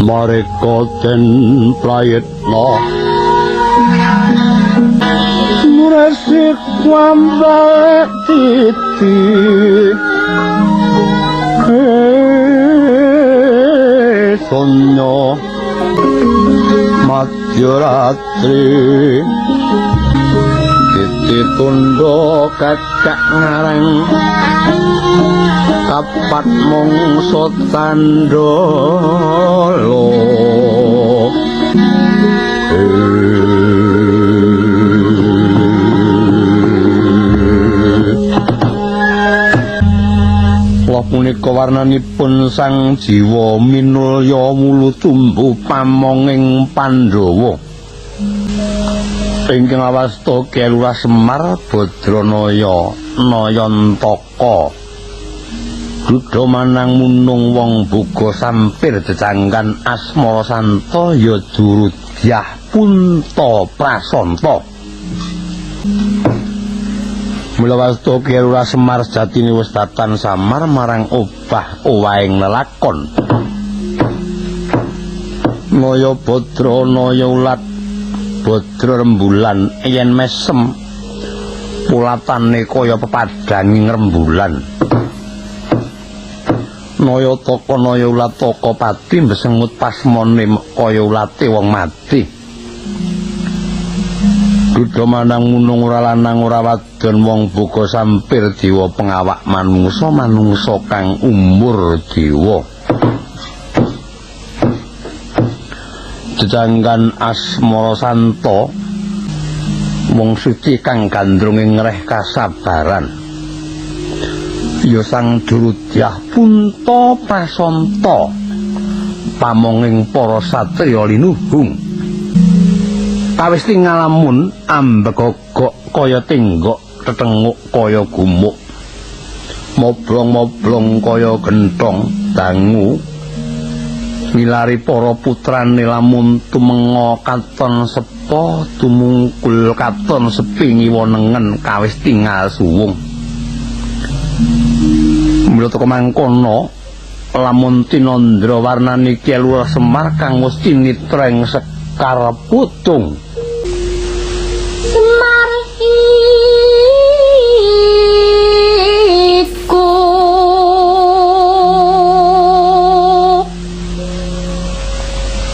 Mareka den prayitna murasi kwambak titi sonyo madyaratri titi tundha kakak ngarang kapat mangsa tandala. Loh punika warnanipun sang jiwa minulya wulu tumbu pamonging Pandhawa. Ingkang awasta Kyai Lurah Semar Badranaya Nayantaka. Duda manang munung wong boga sampir jejangkan asmara santa ya durudyah punta prasanta. Mula wasta Kyai Lurah Semar sejatine wis datan samar marang obah owahing lelakon. Naya badra naya ulat badra rembulan yen mesem pulatane kaya pepadanging rembulan. Naya taka naya ulat taka pati mbesengut pasmone kaya ulate wong mati. Duda manang munung ora lanang ora wadon wong boga sampir dewa pengawak manungsa manungsa kang umur dewa. Jejangkan asmara santa wong suci kang gandrung ing ngreh kasabaran. Ya sang durudyah punta prasanta pamonging para satriya linuhung. Kawis ngalamun ambegogok kaya tenggok tetenguk kaya gumuk moblong-moblong kaya genthong dangu ngilari para putrane lamun tumenga katon sepa tumungkul katon sepi ngiwa nengen kawis tingal suwung. Mula teka mangkono lamun tinandra warnane Kyai Lurah Semar kang wis cinitra ing sekar putung. Semar iku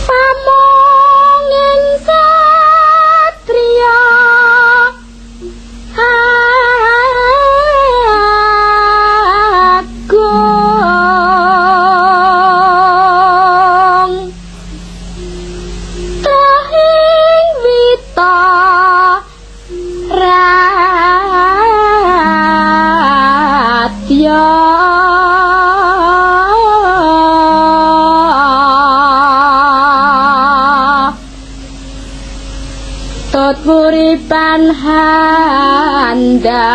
pamonging satriya agung trahing wita radya tutpuripan handa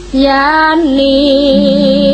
yani.